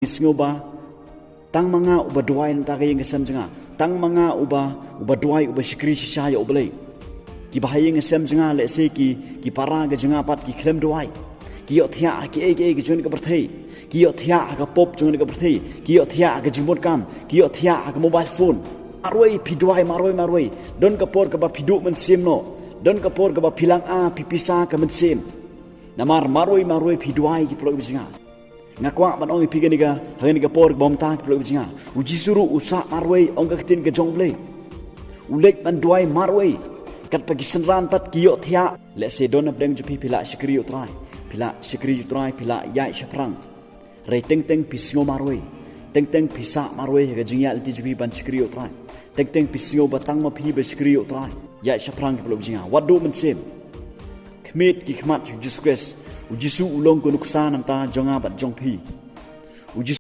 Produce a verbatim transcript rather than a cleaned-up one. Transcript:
Sngew ba tang ma nga uba duwai na ka bynta ka ïing ka sem jong nga. Tang ma nga uba, uba duwai, uba shakri shisha ïa U Blei. Kiba ha ïing ha sem jong nga, lehse ki, ki para ka jong nga pat ki khlem duwai. Ki ïohthiah ha kiei kiei ka jong ka pyrthei. Ki ïohthiah ha ka pop jong ka pyrthei. Ki ïohthiah ha ka jingmut kam. Ki ïohthiah ha ka mobile phone. Marwei phi duwai, marwei, marwei. Don ka por kaba phi duh mynsiem noh. Don ka por kaba phi lang a, phi pisa ka mynsiem. Namar marwei, marwei phi duwai, ki paralok kiba jong nga. Nga kwah ban ong ïa phi kane ka, ha kane ka por kaba mynta, ki paralok kiba jong nga. U Jisu ruh u sah marwei, ong ka ktien ka jong U Blei. U leit ban duwai marwei. Katba ki synran pat ki ïohthiah. Lehse don hapdeng jong phi, phi la shakri ïa U Trai. Phi la shakri ïa U Trai, phi la ïaid shaphrang. Hynrei teng teng phi sngew marwei. Teng teng phi sah marwei ha ka jingïaid lynti jong phi ban shakri ïa U Trai. Teng teng phi sngew ba tang ma phi ba shakri ïa U Trai. Ïaid shaphrang, ki paralok kiba jong nga. Wat duh mynsiem. Khmih ki khmat U Jisu Khrist. U Jisu u long ka nuksa na ka bynta jong nga bad jong phi.